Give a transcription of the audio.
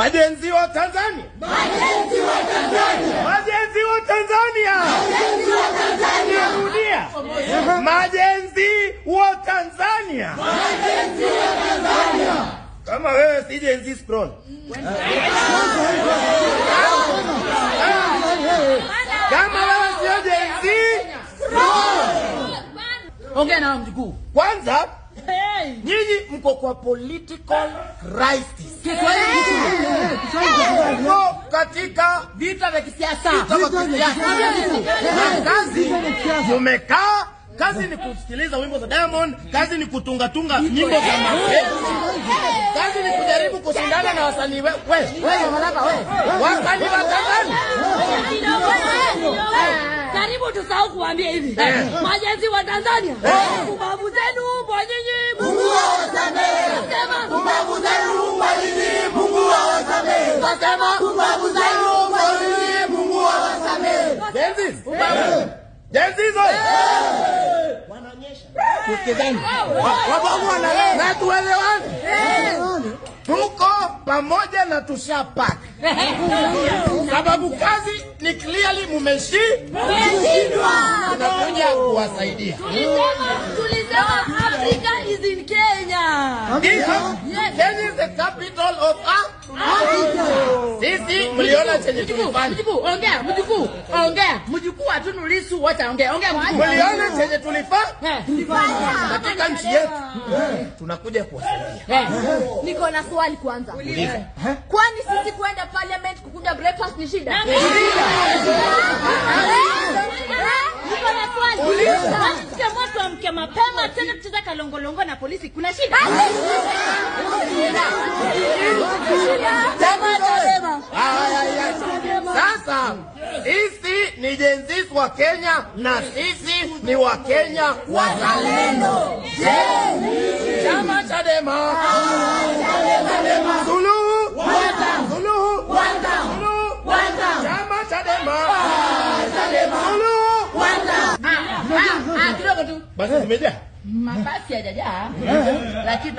Majenzi wa Tanzania, Majenzi wa Tanzania, majenzi wa Tanzania, majenzi wa Tanzania, narudia, majenzi wa Tanzania. Majenzi wa Tanzania. Kama wewe si Gen Z, scroll. Kama wewe sio Gen Z, Ongea na mjukuu. Kwanza nyinyi mko kwa political crisis, mko katika Vita vya kisiasa. vita vya kisiasa na kazi mumekaa, kazi ni kusikiliza wimbo za Diamond, kazi ni kutungatunga nyimbo za mapenzi, kazi ni kujaribu kushindana na wasanii we wasanii wa Tanzania. Karibu tusahau kuambia hivi, majenzi wa Tanzania, ubavu zenu mbwa nyinyi, Mungu awasamehe. Sema. Ubavu zenu mbwa nyinyi, Mungu awasamehe. Nasema Ubavu zenu mbwa nyinyi, Mungu awasamehe. Gen Zs. Gen Zs oye! Tusikizane. Wababu na tuelewane. Tuko pamoja na tushapaka. Sababu kazi ni clearly mumeshi tunakuja kuwasaidia. Tulisema Africa is in Kenya. Ndio. Kenya is the capital of Africa. Sisi mliona chenye tulifanya. Mjukuu, ongea, mjukuu, ongea. Mjukuu hatunu Lissu, wacha ongea. Ongea mjukuu. Mliona chenye tulifanya katika nchi yetu. Tunakuja kuwasaidia. Niko na swali kwanza. Kwani sisi kuenda parliament kukunywa breakfast ni shida? Niko na swali. Kwani tukiamua tuamke mapema tena kucheza kalongolongo na polisi kuna shida? Aya, sasa sisi ni Gen Zs wa Kenya na sisi ni wa Kenya wazalendo. Chama Chadema, Suluhu, Suluhu, Suluhu, Chama Chadema, Suluhu. Kidogo tu. Basi zimejaa. Mabasi hayajajaa. Lakini